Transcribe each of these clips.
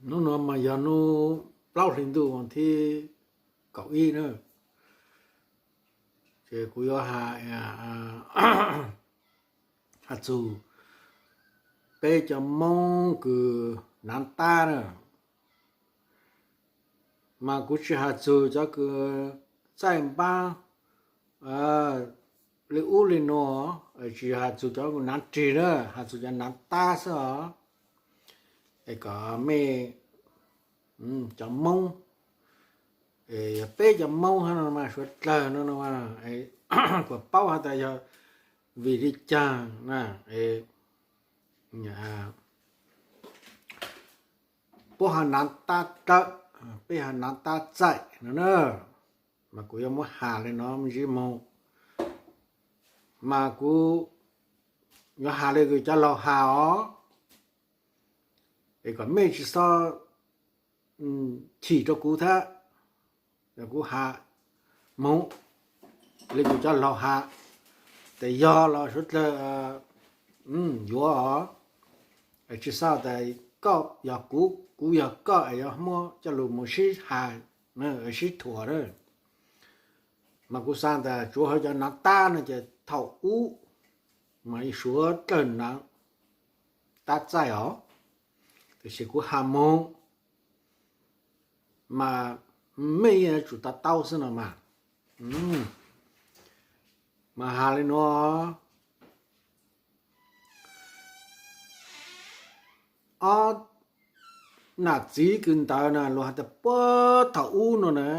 Hnub no mas yog hnub plaub hli ntuj vas thib kaum ib na, ces kuv yuav has, has txug peb cov Moob kws nav tab na, mas kuv tsis has txug cov kws txaij npab li ub li nuav, tsis has txug cov nav rig na, has txug cov nav tab xwb os. Es kom mej cov Moob, yog peb cov Moob hab no mas suav dlawg no no, kuas paub has tas yog vim li caag na, puab ho nav tab dlawb, peb ho nav tab txaij no na, mas kuv yuav muab has li no me ntsis moog, mas kuv yuav has li kws cov laug has os, es kom mej tsis txhob chim rau kuv thab, yog kuv has moog li kws cov laug has, tes yog los suav dlawg yuav os, tsis xav tas koj yog kuv, kuv yog koj es yuav muab coj lug moog sib has, sib thuam na. Mas kuv xav tas tsuav hov cov nav tab no ces thaum ub mas suav dlawg nav tab txaij os, tab sis kuv has moog mas mej yuav tsum to taub xwb no mas. Mas has li nuav, ob nam txiv kws ntawd na, luag has tas puag thaum ub no na,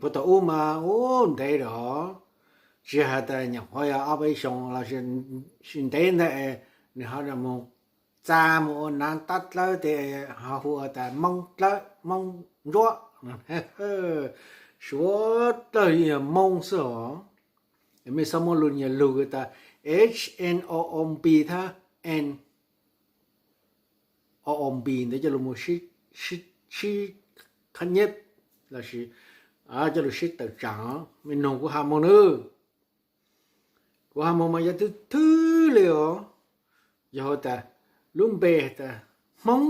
puag thaum ub mas ub ntev lawm, tsis has tas nyuam qhuav yog ob peb xyoo los sis ntev ntag, nwg ho moog txag moog ua nav tab dlawb tes ho hu tas Moob dlawb Moob ntsuab, suav dlawg yog Moob xwb os. Mej txhob muab lug nyias lug tas H N O O B thab N O O B ntawd coj lug moog sib khab nyeb los sis coj lug sib tawm tsaam. Mej noog kuv has moog na, kuv has moog mas yog thwb thwb li os. Yog has tas lub npe tas Hmoob,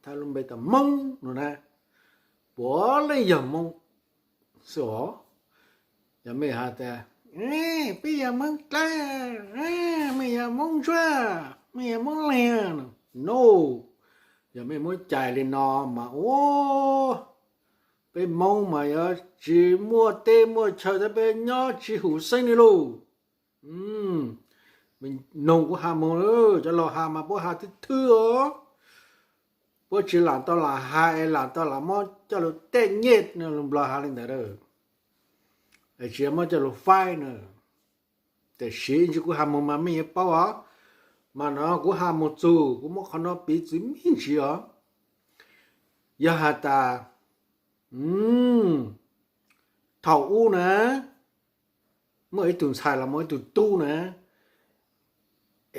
thab lub npe tas Moob no na, puav leej yog Moob xwb os. Yog mej has tas peb yog Moob dlawb, mej yog Moob ntsuab, mej yog Moob leeg no, yog mej muab cais li no mas ua peb Moob mas yuav tsis muaj teb muaj chaw, tab peb nyob tsis hum xeeb li lauj. Noog kuv has moog, cov laug has mas puab has thwb thwb os. Puab tsis lam tau lam has es lam tau lam muab coj lug tej nyej no, lug Nplog has li ntawd, tsis muab coj lug faib na. Tab sis ib ntsis kuv has moog mas mej yuav paub os. Mas no kuv has moog txug, kuv muab qhov no piv txwv me ntsis os. Yog has tas thaum ub na, muaj ib tug ntxhais los muaj ib tug tub na,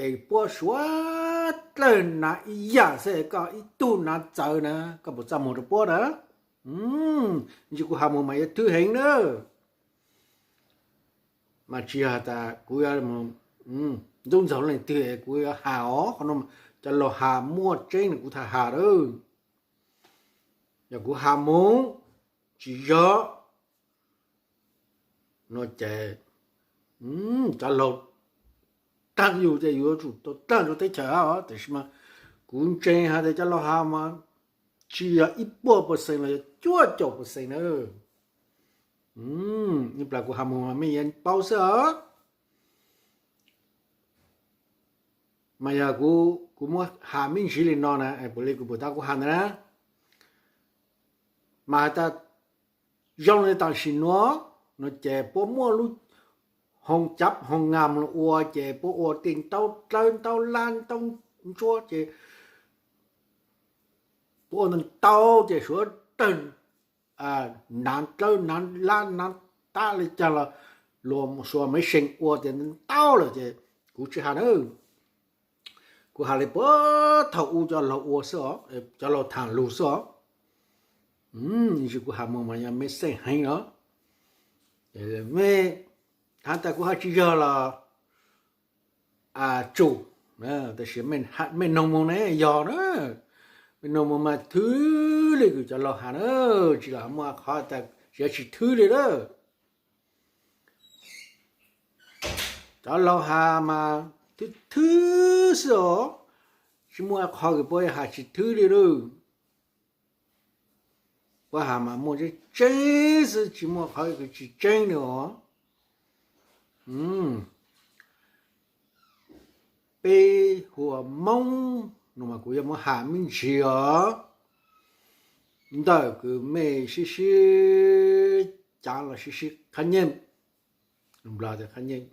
es puab suav dlawg nav ib yam xwb, koj ib tug nav txawv na, koj puas txaj muag rau puab na? Ib ntsis kuv has moog mas yuav thwb heev na. Mas tsis yog has tas kuv yuav ntxub ntxaug leej twg es kuv yuav has os, qhov no cov laug has muaj tseeb no kuv thaam has lawm. Yog kuv has moog tsis yog no ces cov laug taag yug ces yug yuav tsum tau taag rau teb chaws os. Tab sis mas kuv ntseeg has tas cov laug has mas tsis yog ib puas percent los yog cuaj caum percent na. Ib plag kuv has moog mas mej yuav paub xwb os. Mas yog kuv muab has me ntsis li no na, puav leej kuv puas tab kuv has ntawd na. Mas has tas zoo li tam sim nuav no ces puab muaj lub hoo cav hoo ngam los ua ces puab ua tej ntaub dlawb ntaub lab ntaub ntsuab ces puab ua ntau ntau ces suav dlawg nav dlawb nav lab nav tab li caag los luag suav maiv seem ua tias ntau lawm ces kuv tsis has na. Kuv has li puag thaum ub cov laug ua xwb os, cov laug thaam lug xwb os. Ib ntsis kuv has moog mas yog mej xeeb heev os. Mej has tas kuv has tsis yog los tsum, tab sis mej noog moog ne yog na. Nug mus mas thwb li kws cov laug has na, tsis los muaj qhov tas tsis thwb li lawm. Cov laug has mas thwb thwb xwb os, tsis muaj qhov kws puab has tsis thwb li lawm. Puab has mas muaj tseeb tseeb xwb, tsis muaj qhov kws tsis tseeb li os. Peb hu ua Moob no mas kuv yuav muab has me ntsis os, ntawm kws mej sib sib cav los sib sib qhab nyeej, Nplog tias qhab nyeej.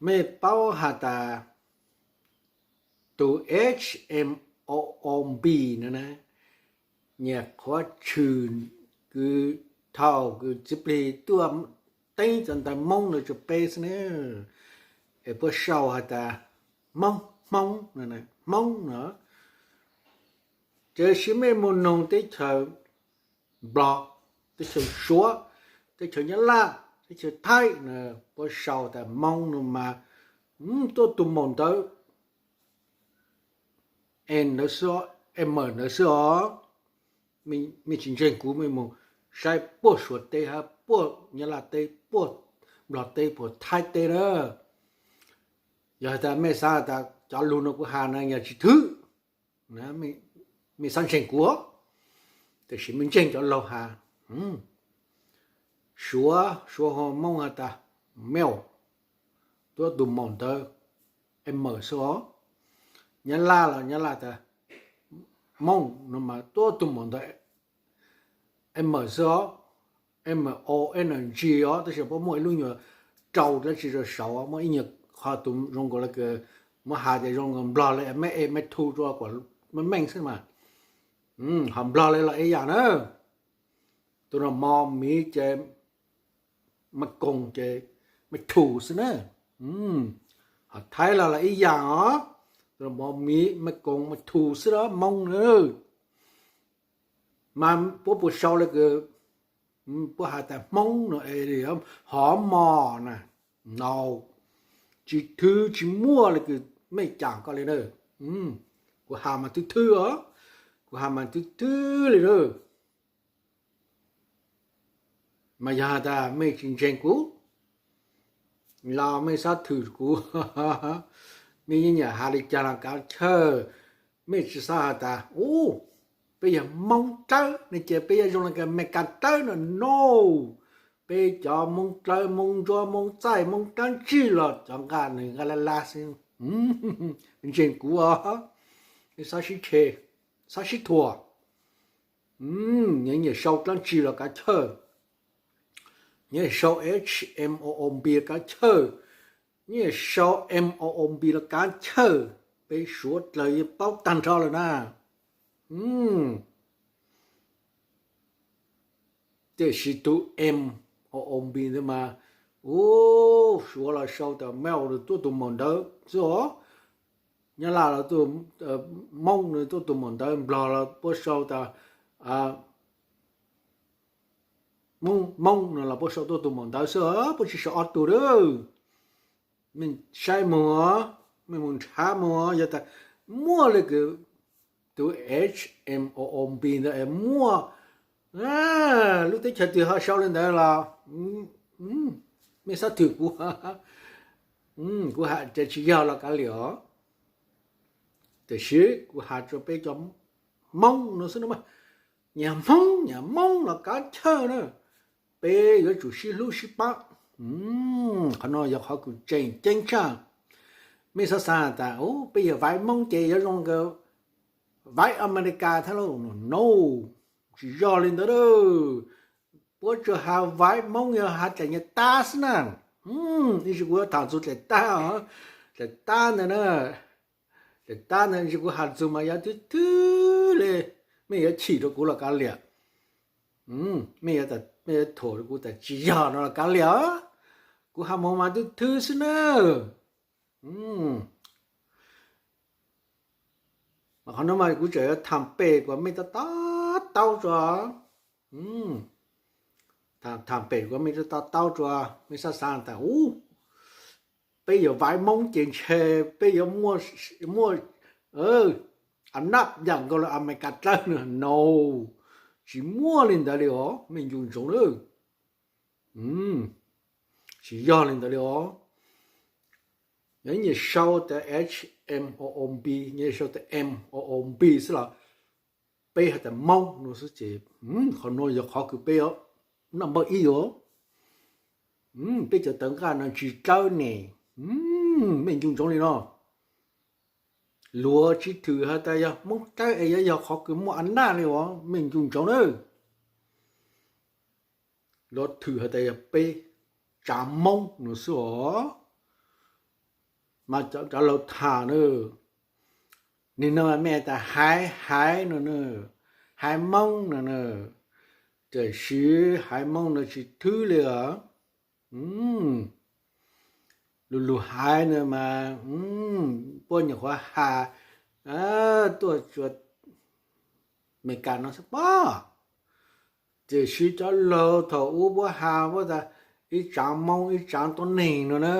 Mej paub has tas tus H M O O B no na, nyias qhuav tshwm kws thaum kws txiv plig tuaj teeb cov ntawv Moob ntawd rua peb xwb na, es puab sau has tas Hmoob, Hmoob, Hmoob no. Tiam sis mej mus noog teb chaws Nplog, teb chaws Suav, teb chaws Nyab Laj, teb chaws Thaib na, puab sau tas Moob no mas tuab tug maum ntawv N ntawd xwb, M ntawd xwb os. Mej tsis ntseeg kuv mej mus saib puag Suav teb hab puag Nyab Laj teb, puag Nplog teb, puag Thaib teb na. Yog has tas mej xav has tas cov lug no kuv has na yog tsis thwb, mej xav ntseeg kuv, tiam sis mej ntseeg cov laug has. Suav, Suav hu Moob has tas Mel, tuab tug maum ntawv M xwb os. Nyab Laj los Nyab Laj tas Moob no mas tuab tug maum ntawv M xwb os, M O N G os, tab sis puab muaj ib lub nyuag rau dlaab tsi rau saud, muaj ib nyuag qho tus zoo nkaus le kws muab has tias zoo nkaus Nplog le mej e mej thu rua kuas meej meej xwb mas. Ho Nplog le los ib yam na, tus no mos miv ces mej koos ces mej thu xwb na. Ho Thaib los los ib yam os, tus no mos miv mej koos mej thu xwb los Moob na. Mas puab puas sau le kws puab has tas Hmoob no, hov mos na, no tsis thwb tsis muaj le kws mej caam ko le na. Kuv has mas thwb thwb os, kuv has mas thwb thwb li na. Mas yog has tas mej tsis ntseeg kuv los mej xav thwm kuv, mej yeej nyiam has li caag los kav chawj. Mej tsis xav has tas u, peb yog Moob Dlawb ne ces peb yuav zoo le Amelikas Dlawb no, no. Peb cov Moob Dlawb, Moob Ntsuab, Moob Txaij, Moob dlaab tsi los cov nqaj nwg nqaj laj laj xwb. Ntseeg kuv os, mej xav sib thuam, nyiam sau dlaab tsi los kav chawj, nyiam sau H M O O B los kav chawj, nyiam sau M O O B los kav chawj, peb Suav dlawg yeej paub taag nrho lawm na. Tiam sis tug M O O B ntawd mas, u, Suav los sau tas Mel, tuab tug maum ntawv xwb os. Nyab Laj los Moob no tuab tug maum ntawv, Nplog los puab sau tas Moob no los puab sau tuab tug maum ntawv xwb, puab tsis sau ob tug lawm. Mej saib moog, mej moog nrhav moog, yog tas muaj le kws tug H M O O B ntawd es muaj lub teb chaws twg ho sau le ntawd los mej xav thwm kuv, kuv has tas tsis yog los kav liam os. Tiam sis kuv has rua peb cov Moob no xwb no, nyiam Hmoob nyiam Moob los kav chawj na, peb yuav tsum sib hlub sib pab. Qhov no yog qhov kws tseem ceeb tshaj. Mej xav xav tas peb yog vaiv Moob ces yuav zoo Vaiv Amelikas thab lauj, no, tsis yog li ntawd lawm. Puab tsuas has Vaiv Moob yog has dlaim nyag tab xwb na. Ib ntsis kuv yuav tham txug dlaim tab, dlaim tab ntawd na, dlaim tab ntawd ib ntsis kuv has txug mas yuav thwb thwb li, mej yuav chim rua kuv los kav liam, mej yuav thuam rua kuv tas tsis yog no los kav liam, kuv has moog mas thwb thwb xwb na. Mas qhov no mas kuv tseem yuav tham pem kuas mej to taub rua, tham pem kuas mej to taub rua, mej xav xav tas u, peb yog Vaiv Moob ces ntshe peb yuav muaj, a naj yam nkaus li Amelikas dlawb no, tsis muaj li ntawd li os, me ncu ntsoov lawm. Tsis yog li ntawd li os. Nyias sau tas H M O O B, nyias sau tas M O O B xwb los peb has tas Moob no xwb ces qhov no yog qhov kws peb naj npawj ib os. Peb cov tawv nqaj no tsis dlawb ne, me ncu ntsoov li no. Luag tsis thwm has tas yog Moob dlawb es yuav yog qhov kws muaj a naj li os, me ncu ntsoov na. Luag thwm has tas yog peb tsaav Moob no xwb os. Mas cov laug tham na, nim no mej tas haiv haiv no na, haiv Moob no na, tiam sis haiv Moob no tsis thwb li os. Lug lug haiv no mas puab nyuam qhuav has tuaj tsua Amelikas no xwb pob. Tiam sis cov laug thaum ub puab has puab tas ib tsaav Moob ib tsaav tuab neeg no na.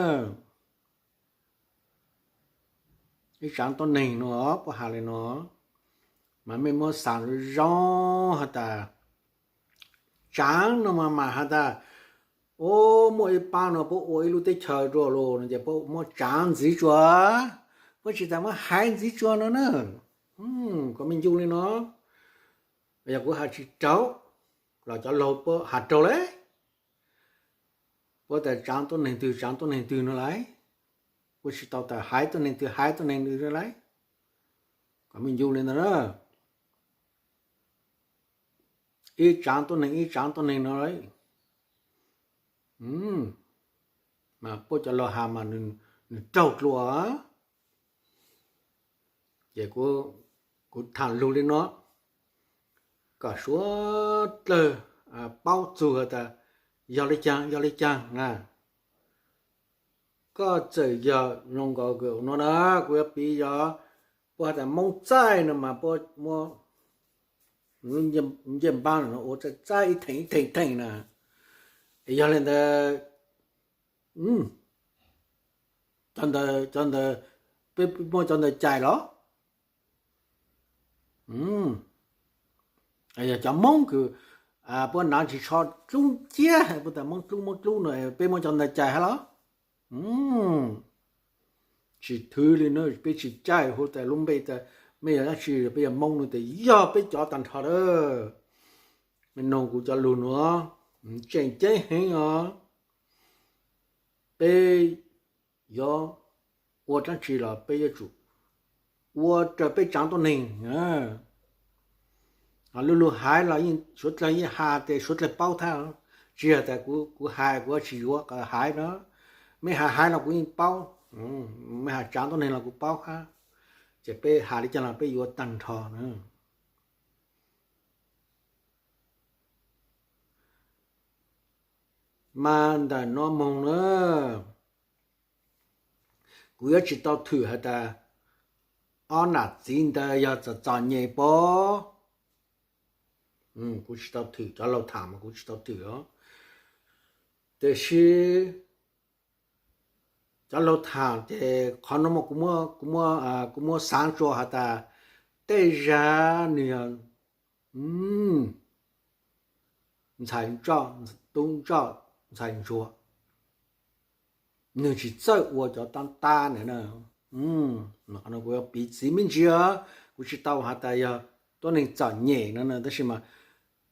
Ib tsaav tuab neeg no puab has li no, mas mej muab xaav zoo zoo has tas tsaav no mas mam has tas, o, muaj ib paab no puab ua ib lub teb chaws rua lug no ces puab muab tsaav ntxiv tsua, puab tsis tas muab haiv ntxiv tsua no na. Kom me ncu li no, yog kuv has tsis raug los cov laug puab has raug le. Puab tas tsaav tuab neeg twg tsaav tuab neeg twg no lawm, puab tsis tau tas haiv tuab neeg twg haiv tuab neeg twg no lawm. Kom me ncu li ntawd na, ib tsaav tuab neeg ib tsaav tuab neeg no lawm. Mas puab cov laug has mas nws raug dlua. Ces kuv tham lug li no kom suav dlawg paub txug has tas yog li caag yog li caag na. Koj txawm yog zoo nkaus no na, kuv yuav piv yog puab has tas Moob txaij no mas puab muab ncej npaab no ua txaij txaij ib theem ib theem theem na. Es yog li ntawd, cov ntawd, cov ntawd, peb muaj cov ntawd cais los? Yog cov Moob kws puab nav tsis tsho dlub ciab, puab tas Moob dlub Moob dlub no, peb muaj cov ntawd cais hab los? Tsis thwb li na, peb tsis caij hu tas lub npe tas mej yog dab tsi, peb yog Moob no tas yog peb cov tag nrho lawm. Mej noog kuv cov lug nuav tseem ceeb heev os. Peb yuav ua dab tsi los peb yuav tsum ua raws peb tsaav tuab neeg. Lub lug haiv los yeej suav dlawg yeej has tes suav dlawg paub thab, tsis yog tas kuv hais kuv tsis yuav haiv no, mej has haiv los kuv yeej paub, mej has tsaav tuab neeg los kuv paub hab. Ces peb has li caag los peb yuav tag nrho na. Mas ntawm no moog na, kuv yuav tsis tau thwm has tas ob nam txiv ntawd yog txom txom nyem pob. Kuv tsis tau thwm, cov laug tham mas kuv tsis tau thwm os. Tiam sis cov laug tham ces qhov no kuv muab xaav tsua has tas tej zag nwg yog ntxhais ntsoj, tub ntsoj, ntxhais ntsuag, nwg tsis txawj ua cov tab tab ntawd na. Qhov no kuv yuav piv txiv me ntsis, kuv tsis tau has tas yog tuab neeg txom nyem no, tab sis mas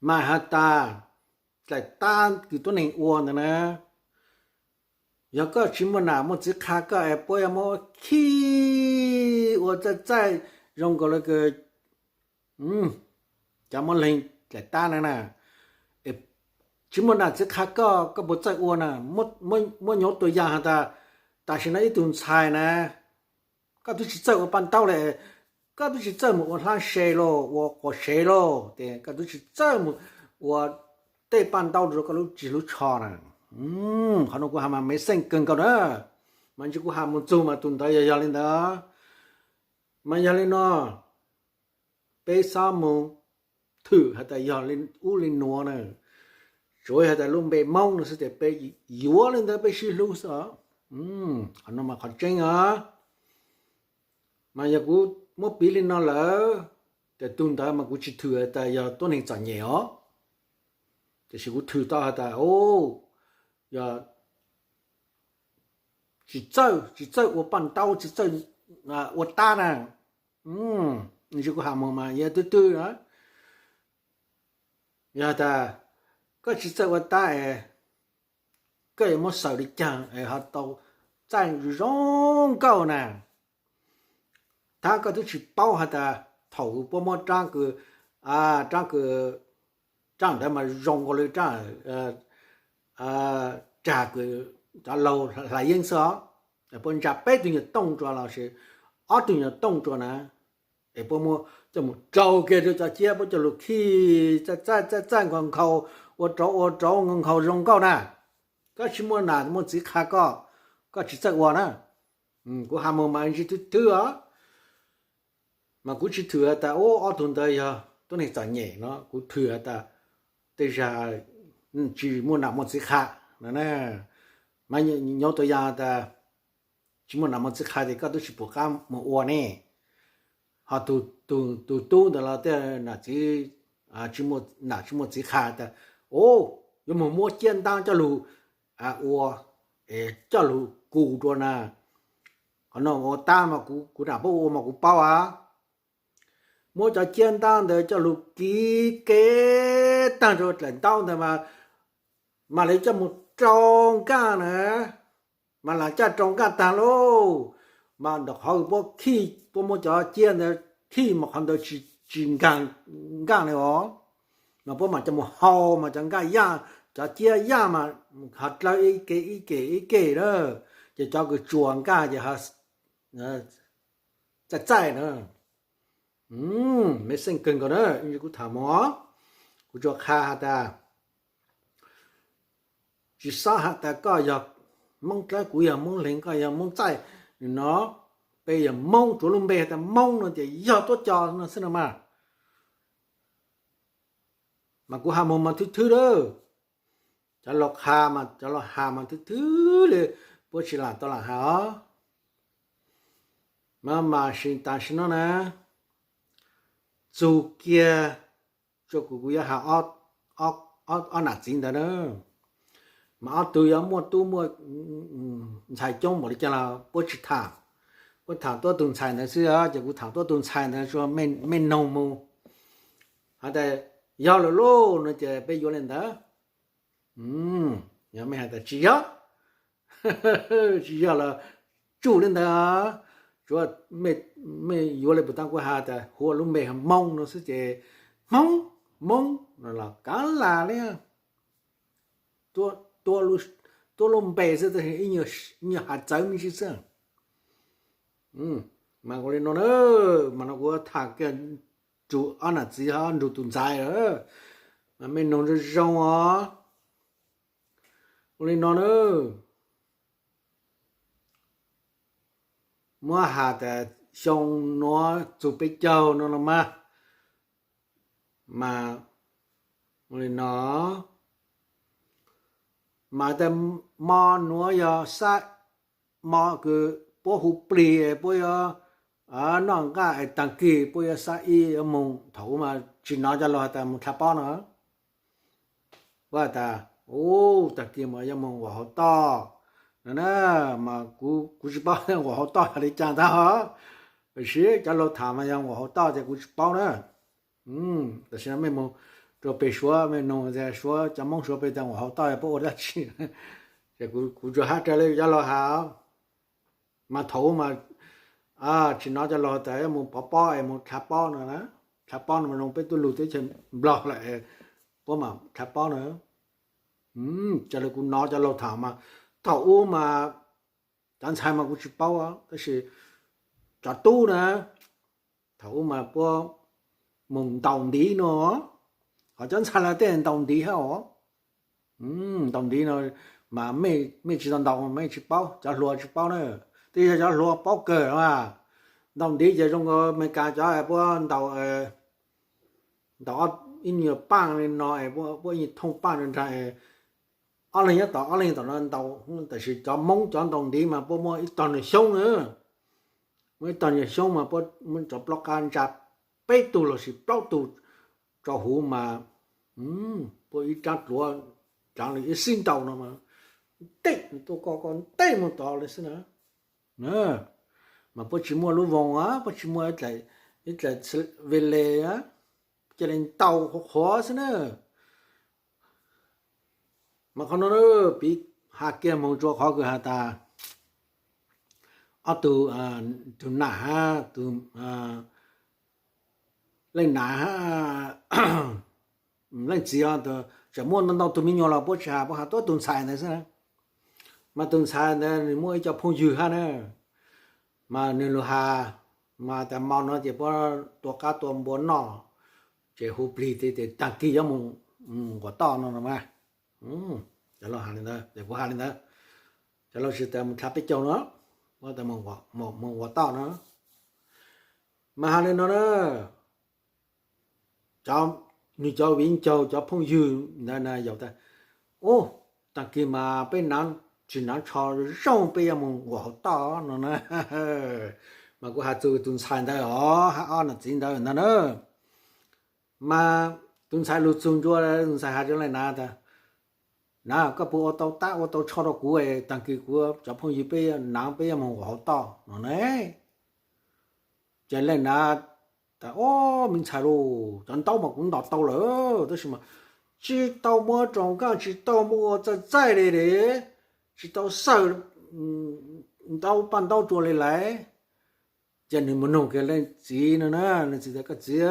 mas has tas daim tab kws tuab neeg ua ntawd na, yog koj tsis muaj nam muaj txiv qha koj es puab yuav muab khij ua txaij txaij zoo nkaus li cov muab leeg daim tab na na, tsis muaj nam txiv qha koj, koj puas txawj ua na? Muab nyuv tua yaam has tas tam sim no ib tug ntxhais na, koj twb tsis txawj ua paj ntaub li, koj twb tsis txawj mus ua hlab se lauj, ua quas sev lauj, tes koj twb tsis txawj mus ua tej paj ntaub rau koj lub ris lub tsho na. Qhov no kuv has mas mev xeej kawg nkaus na, mas ntsis kuv has mus txug mas tus ntawd yog yog li ntawd. Mas yog li no, peb xob mus thwm has tas yog ub li nuav na, tsuav has tas lub npe Moob no xwb tes peb yuav li ntawd peb sib hlub xwb os. Qhov no mas qhov tseeb os. Mas yog kuv muab piv li no lawm, ces tus ntawd mas kuv tsis thwm tas yog tuab neeg txom nyem os, tiam sis kuv thwm tau has tas, o, yog tsis txawj, tsis txawj ua paj ntaub, tsis txawj ua tab na. Ntsis kuv has mus mas yog twg twg na, yog tas koj tsis txawj ua tab es koj yuav muab xaws li caag es ho tau txaij zoo nkauj na. Tab koj twb tsis paub has tas thaum puab muab raab kws, raab kws, raab ntawd mas zoo nkaus li raab rag kws cov laug hlais yeeb xwb os. Puab ntsa peb tug nyuag tooj rua los sis ob tug nyuag tooj rua na, es puab muab coj mus rau kiag rua cov ciab, puab coj lug khij txaij txaij txaij nkaus nkhaus, ua rauv ua rauv nkaus nkhaus zoo nkauj na. Koj tsis muaj nam muaj txiv qha koj, koj tsis txawj ua na. Kuv has mus mas ntsis twg twg os, mas kuv tsis thwm has tas, u, ob tug ntawd yog tuab neeg txom nyem no, kuv thwm has tas tej zag tsis muaj nam muaj txiv qha no na. Mas nyob tua yam tas tsis muaj nam muaj txiv qha ces koj twb tsis pum qab mus ua ne. Ho tus tub ntawd los tej nam txiv, tsis muaj nam tsis muaj txiv qha tas, u, yuav mus muab ciab ntaab coj lug ua, es coj lug kus rua na. Qhov no ua tab mas kuv nam puab ua mas kuv paub a. Muab cov ciab ntaab ntawd coj lug kiv kev taag rua dlaim ntaub ntawd mas, mas lawv coj mus rau nkaaj na, mas lam caj rau nkaaj taag lauj, mas ntawm qhov puab khij, puab muab cov ciab ntawd khij mas qhov ntawd tsis nkaag nkaaj li os, mas puab mam coj mus hau mas cov nkaaj yaj, cov ciab yaj mas ho dlawb ib ke ib ke ib ke na, ces cov kws tsuas nkaaj ces txaij txaij na. Me xeej kawg nkaus na, kuv tham mus, kuv tsuas qha has tas, tsis xob has tas koj yog Moob Dlawb, kuv yog Moob Leeg, koj yog Moob Txaij no, peb yog Moob, tsuav lub npe has tas Moob no ces yog tuab co no xwb no mas. Mas kuv has mus mas thwb thwb lawm, cov laug qha mas, cov laug has mas thwb thwb li, puab tsis lam tau lam has os. Mas mas sim tam sim no na, txug kiag rua kuv, kuv yuav has ob nam txiv ntawd na, mas ob tug yuav muaj tub muaj ntxhais coob npaum li cas los puab tsis tham, puab tham tuab tug ntxhais ntawd xwb os. Ces kuv tham tuab tug ntxhais ntawd rua mej noog mus, has tas yog lawm lauj no ces peb yuav li ntawd. Yog mej has tas tsis yog, tsis yog los tsuj li ntawd, tsuav mej yuav li puas taab, kuv has tas hu lub npe Hmoob no xwb ces Hmoob, Hmoob no los kav lam li, tuab lub npe xwb tab sis ib nyuag has txawv me ntsis xwb. Mas ua li no na, mas no kuv tham kiag rua ob nam txiv ho nrug tus ntxhais lawm, mas mej noog zoo zoo os. Ua li no na, muab has tas xyoo nuav txug peb caug no los mas, mas ua li no, mas tas mo nuav yog xab, mo kws puab hu plig, puab yuav noj nqaj es taag kis puab yuav xab ib yuav moog, thaum ub mas tsis nov cov laug has tas moog dlha pob no. Puab has tas, u, taag kis mas yuav moog nqua hauv toj no na, mas kuv tsis paub nqua hauv toj yog li cas ntag os, tab sis cov laug tham mas yog nqua hauv toj ces kuv tsis paub na. Tam sim no mej moog rua peg Suav mej noog, Suav cov Moob Suav peb tas nqua hauv toj puab ua dab tsi, ces kuv tsuas has raws li cov laug has. Mas thaum ub mas tsis nov cov laug tas yuav moog pov pob es moog dlha pob no, dlha pob no mas zoo peb tub lug teb chaws Nplog lawm, puab mas dlha pob na. Raws li kuv nov cov laug tham mas thaum ub mas cov ntxhais mas kuv tsis paub, tab sis cov tub na, thaum ub mas puab moog ntaus ntiv no, ho cov ntxhais lawv tej ntaus ntiv hab os. Ntaus ntiv no mas mej tsis tau ntaus mej tsis paub, cov hluas tsis paub na, twb yog cov hluas paub kawg mas. Ntaus ntiv ces zoo nkaus Amelikas cov puab ntaus, ntaus ib nyuag paaj li no, puab ib nyuag thooj paaj nrag, ob leeg nyob tom ob leeg tom no ntaus, tab sis cov Moob cov ntaus ntiv mas puab muaj ib tog nws xyoob na, Muaj ib tog nyuag xyoob mas puab cov plaub qab ntsa peb tug los sis plaub tug tso huv mas puab ib rab dluav tsaav li ib xib ntaus no mas ntej tuaj ko ko ntej moog tod li xwb na. Mas puab tsis muaj lub voos, puab tsis muaj ib dlaim ve le, ca le ntaus qhuav qhuav xwb na. Mas qhov no piv has kiag moog rua qhov kws has tas ob tug, tug nam hab tug leej nam hab leej txiv, tseem muaj ntau ntau tug me nyuam los puab tsis has, puab has tuab tug ntxhais ntawd xwb na. Mas tug ntxhais ntawd nwg muaj ib co phooj ywg hab na, mas nwg lug has, mas tas mo no ces puab tua qab tua npua noj, ces hu plig tias taag kis yuav moog nquas toj no no mas. Cov laug has li ntawd, kuv has li ntawd. Cov laug tsis tas moog dlha peb caug no, puab tas moog nquas toj no. Mas has li no na, cov, nwg cov viv ncaus cov phooj ywg ntawd na yaum tas, u, taag kis mas peb naav tsis naav tsho zoo, peb yuav moog nquas hauv toj no na. Mas kuv has txug tug ntxhais ntawd os, hab ob nam txiv ntawd ntag na. Mas tug ntxhais lug txug ntua, tug ntxhais has rua leej nam tas, nam, koj puas ua tau tab ua tau tsho rua kuv, taag kis kuv cov phooj ywg peb naav peb yuav moog nquas hauv toj no ne. Ces leej nam tas, o, me ntxhais lauj, cov ntaub mas kuv ntos tau lawm tab sis mas tsis tau muab rau nkaaj, tsis tau muab ua txaij txaij li li, tsis tau xawj ntaub paj ntaub rua li lawm. Ces nwg moog noog kiag leej txiv no na, leej txiv tas, koj txiv,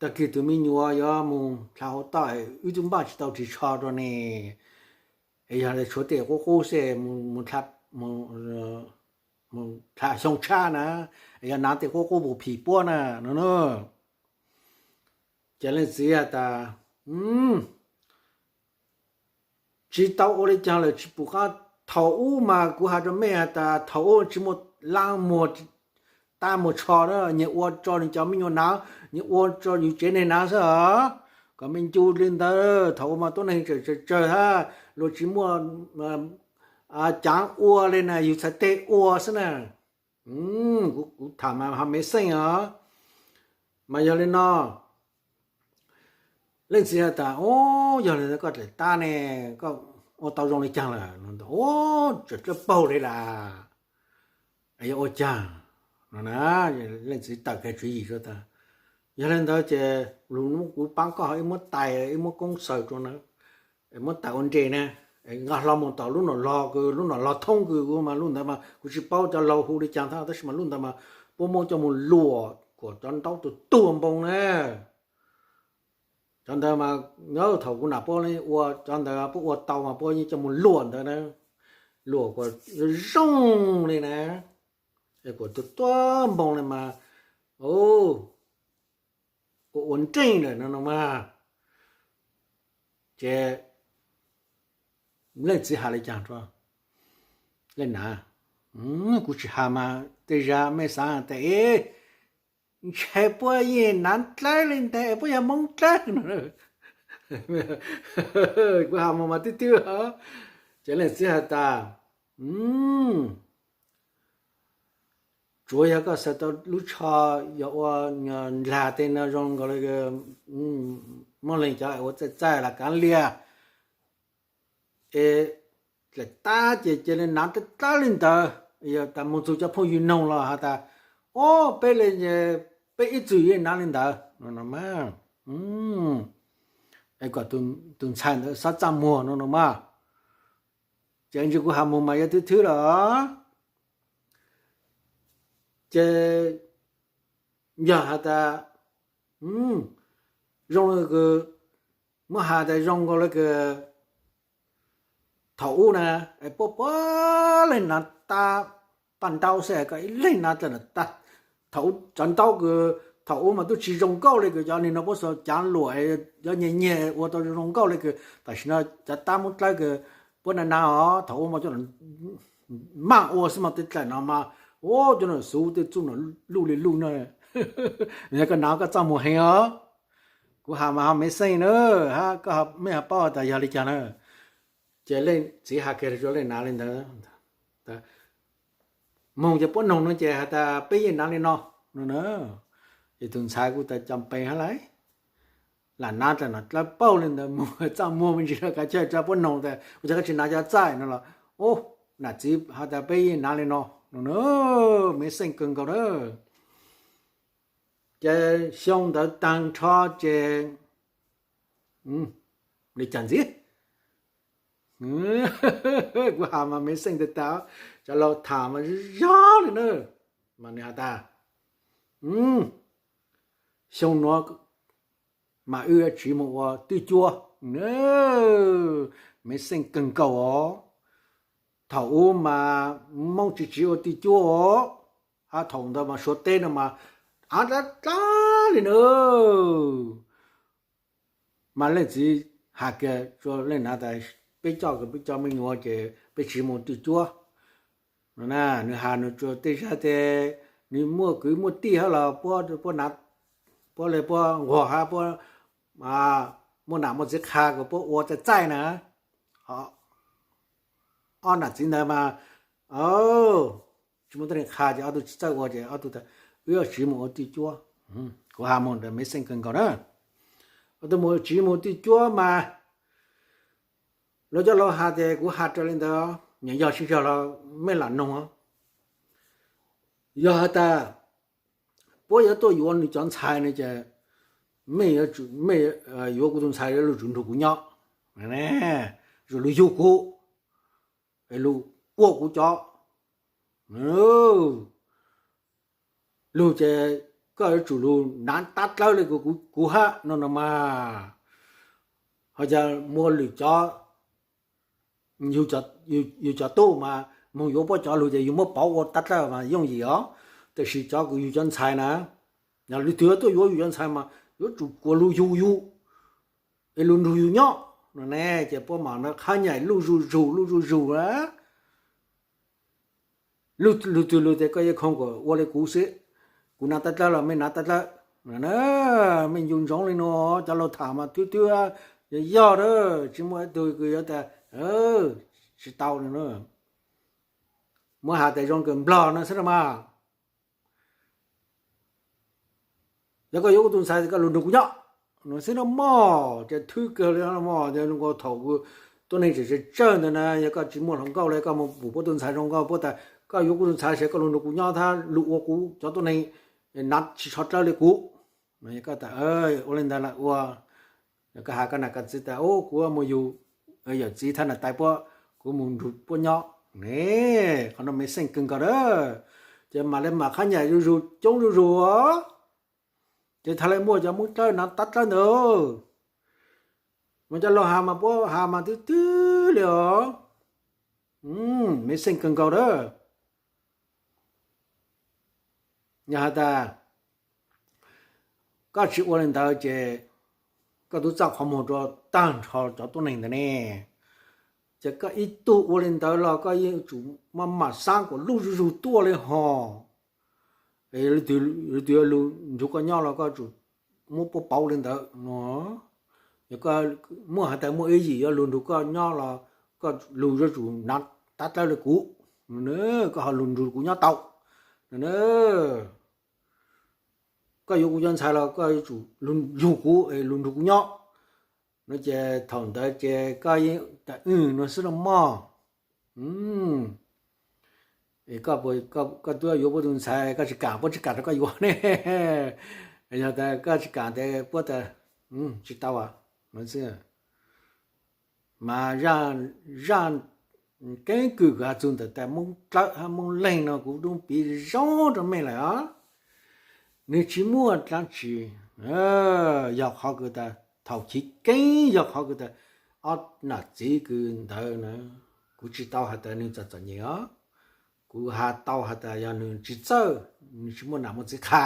taag kis tug me nyuam yuav moog dlha hauv toj, wb tub npaj tsis tau ris tsho rua ne, es yog le tshuav tej quab qub xwb, moog dlha xyoo tshab na, es yog naav tej quab qub puas phim puab na no na. Ces leej txiv has tas, tsis tau ua li caag lawm tsis pum qab. Thaum ub mas kuv has rua mej has tas thaum ub tsis muaj laab muag tab muag tsho na, nyias ua rua nwg cov me nyuam naav, nyias ua rua yug tsev neeg naav xwb os. Kom mej ncu li ntawd, thaum ub mas tuab neeg tseem tsawg tsawg hab, luag tsis muaj caav ua li na, yug txhais teg ua xwb na. Kuv tham mas ho mev xeej os. Mas yog li no, leej txiv has tas, o, yog li ntawd koj dlaim tab ne, koj ua tau zoo li caag lawm no? O, tseem dlawb paug li lawm, yuav ua caag no na. Leej txiv tawm kiag tswv yim tas, yog li ntawd ces lug muab kuv paab koj ib muab tais ib muab koob xaws rua na, muab tais ua nres na, nqa hlo moog tom lub nom log kws lub nom log thoob kws kuv mas lub ntawd mas kuv tsis paub cov laug hu li caag thab, tab sis mas lub ntawd mas puab muab coj moog luam kuas cov ntaub tuag tuag npoo na. Cov ntawd mas thaum kuv nam puab ua cov ntawd puab ua tau mas puab yeej coj moog luam ntawd na, luam kuas zoo li na, kuas tuag tuag npoo li mas ua ua nreej lawm no no mas. Ces leej txiv has li caag rua leej nam, kuv tsis has mas tej zag mej xaav tas ib ntshe puab yeej naav dlawb li ntawd, puab yog Moob dlawb no. Kuv has moog mas twb twb os. Ces leej txiv has tas, tsuav yog koj xaws tau lub tsho, yog ua ndlag tej no zoo nkaus li muaj leej cov ua txaij txaij los kaav liag es dlaim tab ces cia li naav dlawb dlawb li ntawd. Yog tas moog txug cov phooj ywg noog los has tas, o, peb li, peb ib txwm yeej naav li ntawd no no mas. Es kom tus ntxhais ntawd xob txaj muag no no mas. Ces ntsis kuv has moog mas yog twb twb lawm. Ces yog has tas, zoo li kws, muab has tas zoo nkaus li kws thaum ub na, puab puab leej naav tab paj ntaub xwb, koj ib leeg naav dlawb tab. Thaum ub cov ntaub kws thaum ub mas tub tsis zoo nkauj li kws cov nim no puab xav caav luam, cov nyias nyias ua tau zoo nkauj li kws tam sim no cov tab Moob dlawb kws puab naav naav os, thaum ub mas cov maj ua xwb mas tej dlaim no mas, cov no xuv tej txuj no luj li luj na. Yog koj naav koj txaj muag heev os. Kuv has mas ho mev xeej na, koj mej ho paub tas yog li cas na. Ces leej txiv has kiag rua leej naav li ntawd, moog ces puab noog no ces has tas peb yeej nav li no no na. Ces tug ntxhais kuj tas cov pes hab lawm, lam nav tas no dlawb paug le ntawd moog txaj muag me ntsis rua kav tsij rua puab noog tas ua cas koj tsi nav cov txaij no los, nam txiv has tas peb yeej nav li no no na. Mej xeej kawg nkaus na. Ces xyoo ntawd taag nrho ces li cas ntxiv, kuv has mas mej xeej tag tag, cov laug tham mas zog li na. Mas nwg has tas, xyoo nuav mas wb yuav tsiv moog ua twj cuab. Mej xeej kawg nkaus os. Thaum ub mas Moob tsi tsiv ua twj cuab os, hab thaum ntawd mas Suav teb no mas av dlav dlav li na. Mas leej txiv has kiag rua leej nav tas peb coj kag peb cov me nyuam ces peb tsiv moog twj cuab no na. Nwg has nwg rua tej zag tes nwg muaj kwv muaj tij hab los puab le puab nquag hab puab muaj nam muaj txiv qha kuas puab ua txaij txaij na. Ob nam txiv ntawd mas tsi muaj tuab neeg qha ces ob tug tsi txawj ua ces ob tug tas wb yuav tsiv moog ua twj cuab. Kuv has moog ntawd mej xeej kawg nkaus na. Ob tug moog tsiv moog twj cuab mas lawv cov laug has tes kuv has raws li ntawd, nyam yog tsi yog los mej lam noog. Yog has tas puab yuav tuaj yuav nwg cov ntxhais no ces mej yuav kuv tug ntxhais yuav lug tsum nrug kuv nyob, tsum lug yug kuv, lug ua kuv cov lug ces koj yuav tsum lug nav tab dlawb le kuv hab no no mas. Ho yog muaj lwm cov, yug cov tub mas moog yuav puab cov lug ces yug muab pauv ua tab dlawb mas yooj yim os. Tab sis cov kuv yug cov ntxhais na, yog leej twg tuaj yuav yug cov ntxhais mas yuav tsum kuas lug yug yug es lug nrug yug nyob no ne. Ces puab mam qhab nyaim luj zuj zug luj zuj zug na. Lug twg lug tes koj yeej khoom kuas ua le kuv xwb, kuv nav tab dlawb los mej nav tab dlawb. Mej ncu ntsoov le nuav, cov laug tham mas twb twb yog yog a, tsi muaj ib tug kws yuav tas tsi tau le. Muab has tas zoo kawg nplog no xwb no mas. Yog koj yuav kuv tug ntxhais koj lug nrug kuv nyob no xwb no mog. Ces thwb kawg le mog. Nkaus thaum kuv tuab neeg tseem tsawg ntawd na, yog koj tsi muaj hluas nkauj le koj moog pum puab tug ntxhais zoo nkauj, puab tas koj yuav kuv tug ntxhais ces koj lug nrug kuv nyob hab lug ua kuv cov tuab neeg, nav tsi tsho dlawb le kuv. Koj tas ua le ntawd lam ua. Koj has koj nam koj txiv tas kuv mus yug yawm txiv thab nam tais puab, kuv mus nrug puab nyob ne. Qhov no mej xeej kawg nkaus na. Ces mam le mam qhab nyaim zuj zug coob zuj zug os. Ces thaum le muaj cov Moob dlawb nav tab dlawb ntawd, mas cov laug has mas puab has mas twb twb le os. Mej xeej kawg nkaus na. Yog has tas koj tsi ua le ntawd ces koj tub txaj qhov muag rua tag nrho cov tuab neeg ntawd ne. Ces koj ib tug ua le ntawd los koj yeej tsum maj mam xaab kuas luj zuj zug tuaj le hos. Leej twg lug nrug koj nyob los koj tsum muab puab pauv le ntawd no. Yog koj muaj has tas muaj ib yim yuav lug nrug koj nyob los koj lug yuav tsum nav tab dlawb le kuv, koj ho lug nrug kuv nyob tau no. Koj yuav kuv cov ntxhais los koj yuav tsum lug yug kuv es lug nrug kuv nyob no. Ces thaum ntawd ces koj yeej tas wb no xwb no mog. Koj tuaj yuav puab tug ntxhais koj tsi kam, puab tsi kam rua koj yuav ne. Yog tas koj tsi kam tes puab tas tsi tau no xwb. Mas zaj keeb kwm kws has txug ntawm tais Moob Dlawb hab Moob Leeg no kuv tub piv zoo rua mej lawm os. Nwg tsi muaj dlaab tsi, yog qhov kws tas thaum chiv keeb yog qhov kws tas ob nam txiv kws ntawd na, kuv tsi tau has tas nwg txom txom nyem os. Kuv has tau has tas yog nwg tsi txawj, nwg tsi muaj nam muaj txiv qha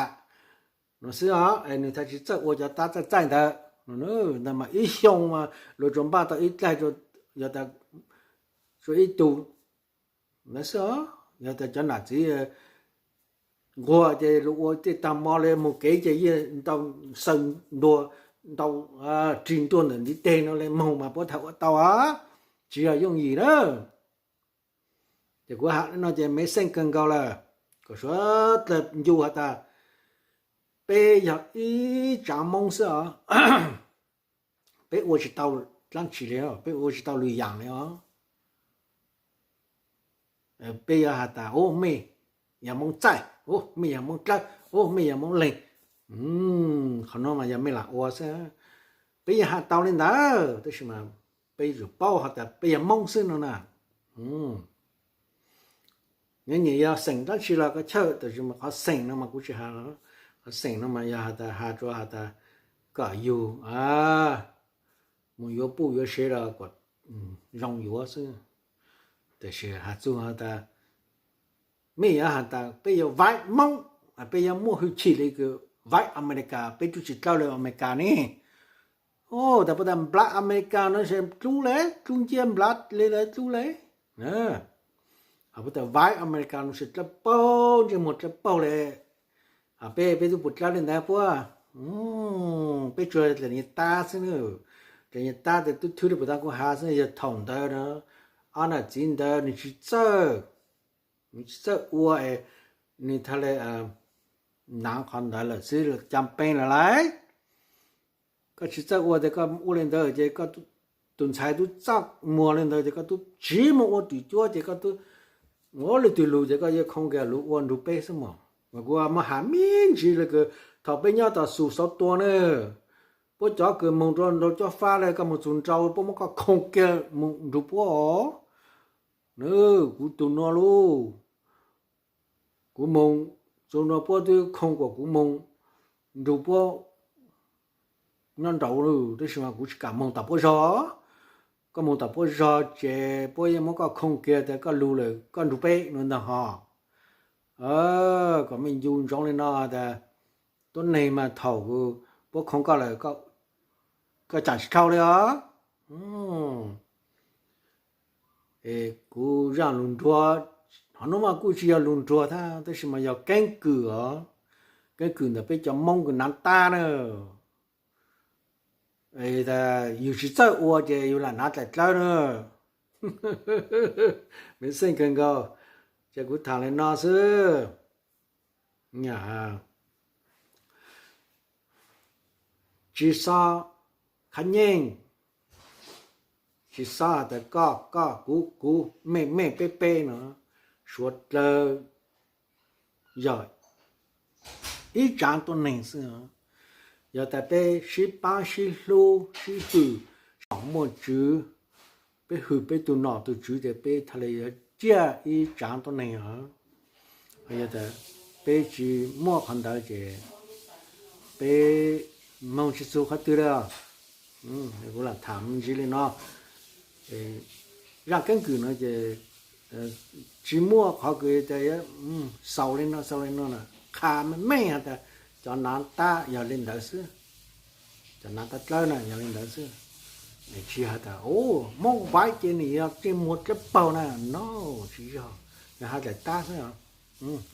no xwb os, es nwg txhaj tsi txawj ua cov tab txaij txaij ntawd. Ntawd mas ib xyoo mas luag tsuas npaj tau ib dlaig, yog tas tsuas ib tug ntawd xwb os. Yog tas cov nam txiv nquag ces luag ua tej tag mo le moog kev ces yeej ntau xaw ntua, ntau rig ntua ntawm ntiv teg no le moog mas puab txhaj ua tau os. Tsi yog yooj yim na. Ces kuv has li no ces me xeej kawg nkaus lawm, kom suav dlawg ncu has tas peb yog ib tsav Moob xwb os. Peb ua tsis tau dlaab tsi li, peb ua tsis tau lwm yaam li os. Peb yuav has tas, u, mej yog Moob Txaij, u, mej yog Moob Dlawb, u, mej yog Moob Leeg. Qhov nuav mas yog mej lam ua xwb. Peb yeej has tau li ntawd tab sis mas peb yuav tsum paub has tas peb yog Moob xwb no na. Nyob nyias yog xeem dlaab tsi los koj chawj, tab sis mas qhov xeem no mas kuv tsis has. Qhov xeem no mas yog has tas, has rua has tas kom yug mus yuav puj yuav sev los kom zoo yuav xwb. Tab sis has txug has tas, mej yuav has tas peb yuav vaib Moob, peb yuav muaj hwj chim li kws vaib Amelikas, peb tub tsis dlawb li Amelikas ne. Tas puab tas nplawv Amelikas no se dlub le, dlub nciab nplawv le, dlub le. Ho puab tas vaib Amelikas no se dlawb paug, ntsej muag dlawb paug le. Peb, peb tub puas dlawb li ntawd puab? Peb tsuas dlaim niag tab xwb na. Dlaim niag tab tes tub thwb li puas tas kuv has xwb, yog thaum ntawd na, ob nam txiv ntawd nws tsis txawj, nws tsis txawj ua es nws tha le nav qhov ntawd lawm xwb, ca pee lawm lauj. Koj tsis txawj ua tes koj ua li ntawd ces koj tus ntxhais tub txaj muag li ntawd ces koj tub tsiv mus ua twm cuab ces koj tub ua leej twg lug ces koj yuav khooj kiag lug ua nrug peb xwb mog. Mas kuv muab has me ntsis le kws thaum peb nyob tom Xus Xauv Tua na, puab cov kws moog rua nraug cob fab le koj moog txug nraud puab muab koj khooj kiag mus nrug puab os. Kuv tug nuav lauj, kuv moog txug nraud puab twb khooj kuas kuv moog nrug puab nyob nraud lawm, tab sis mas kuv tsis kam moog tom puab zog. Koj moog tom puab zog ces puab yeej muab koj khooj kiag tas koj lug lawm koj nrug peb no ntag hos. Kom mej ncu ntsoov li no tas tuab neeg mas thaum puab khooj koj lawm, koj caam tsis dhau li os. Kuv zaj lug nruag, qhov nuav mas kuj tsis yog lug nruag thiab, tab sis mas yog keeb kwm os. Keeb kwm ntawm peb cov Moob kws nav tab na. Yug tsis txawj ua ces yug lam nav dlaim dlawb na. Me xeej kawg nkaus, ces kuv tham li no xwb. Tsis xob khav nyeej, tsis xob has tas koj koj, kuv kuv, mej mej, peb peb no. Suav dlawg yog ib tsaav tuab neeg xwb. Yog tas peb sib paab sib hlub sib hwm, tsom muaj tswv, peb hwm peb tug nom tug tswv ces peb tha le yuav ciaj ib tsaav tuab neeg os. Yog tas peb tsis muaj qhov ntawd ces peb moog tsis txug qhov twg li. Kuv lam tham me ntsis li no, zaj keeb kwm no ces tsis muaj qhov kws tas xaus li no xaus li no na. Qha meej meej has tas cov nav tab yog li ntawd xwb, cov nav tab dlawb na yog li ntawd xwb. Tsis has tas Moob Vaiv ces nws yog ntsej muag dlawb paug na, no, tsis yog, yog has dlaim tab xwb.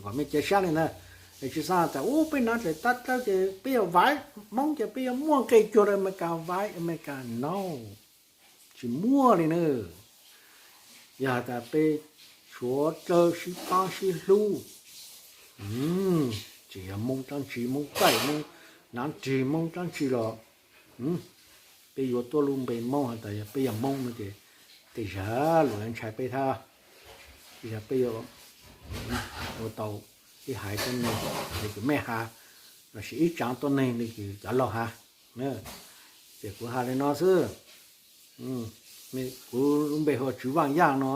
Kom mej cia sab li ntawd. Tsis xav tas u peb nav dlaim tab dlawb ces peb yog Vaiv, Moob ces peb yuav muaj nqe cuag rau Amelikas, Vaiv Amelikas, no, tsis muaj li na. Yog has tas peb suav dlawg sib paab sib hlub, tsis yog Moob dlaab tsi, Moob Txaij, Moob Nav Rig, Moob dlaab tsi los peb yuav tuab lub npe Moob has tas yog peb yog Moob no ces tej zag luag yuav ntshai peb thiab. Tej zag peb yuav ua tau ib haiv tuab neeg li kws mej has, lossis ib tsaav tuab neeg li kws cov laug has. Ces kuv has li no xwb. Kuv lub npe hu ua Tswv Vaaj Yaaj no,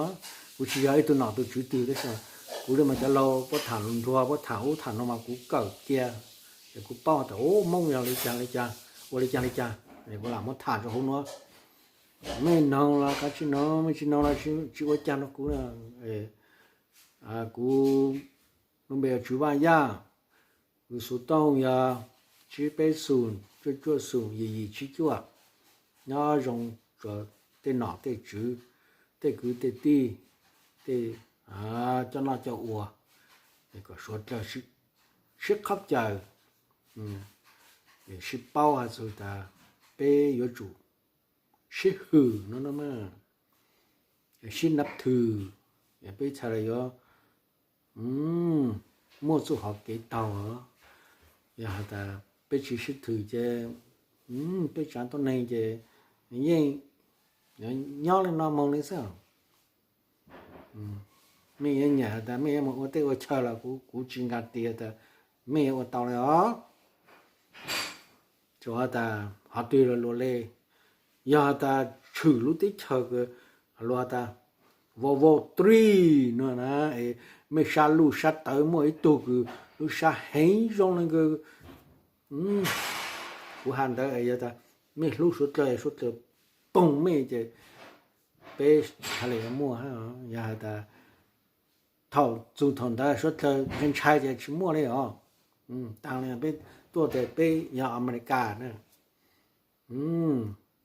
kuv tsis yog ib tug nom tug tswv twg tab sis kuv li mas cov laug puab tham lus nruag puab tham ub tham no mas kuv kawm cia, es kuv paub tas u Moob yog li cas li cas, ua li cas li cas, es kuv lam muab tham rau hauv nuav. Mej noog los kav tsij noog, mej tsis noog los tsis ua cas rau kuv. Kuv lub npe yog Tswv Vaaj Yaaj, kuv xuv tooj yog tsib peb xoom cuaj cuaj xoom yim yim tsib cuaj. Nyob zoo rua tej nom tej tswv, tej kwv tej tij, tej coj noj coj ua, kom suav dlawg sib qhov caws, sib paub has tas peb yuav tsum sib hwm no, sib nab thwm, Peb txhaj le yuav muaj txuj hauv kev taug. Yog has tas peb tsis sib thwm ces peb tsav tuab neeg ces yeej nyob li no moog li xwb. Mej yuav nyam has tas mej yuav moog ua teb ua chaw los kuv tsis nka tias tas mej yuav ua tau li os. Tsuas has tas hov twg los luag le, yog has tas tshwm lub teb chaws luag has tas World War Three no na, mej sab luj sab tawv muaj ib tug kws lub sab heev zoo le kws kuv has ntawd, yog tas mej hlub suav dlawg, suav dlawg poog mej ces peb txhaj le yuav muaj. Yog has tas thaum txug thaum ntawd suav dlawg ntshai ntshai ces tsis muaj li os. Taag le peb tuaj tes peb yog Amelikas na.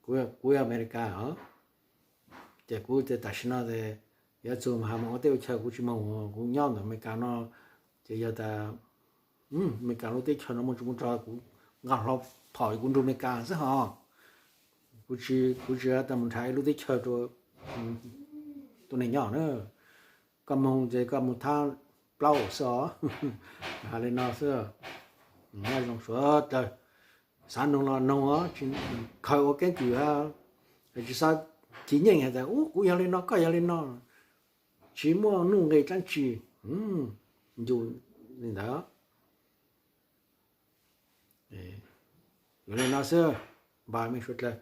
Kuv yog Amelikas os. Ces kuv tes tam sim no tes yuav txug has moog ua teb ua chaw kuv tsis moog, kuv nyob ntawm Amelikas no. Ces yog tas Amelikas lub teb chaws no muaj tsis muaj rog kuv nqa hlo phom kuv nrug Amelikas xwb hos. Kuv tsis has tas moog nrhav ib lub teb chaws rua tuab neeg nyob na. Koj moog ces koj moog thab plaub xwb os. Has le no xwb, nyob zoo suav dlawg, xav noog los noog os, tsis khaws ua keeb kwm, tsis xav chiv nyeej has tas ub kuv yog li no koj yog li no, tsis muaj nuj nqis dlaab tsi. Ncu li ntawd. Yuav li no xwb, npaj mej suav dlawg.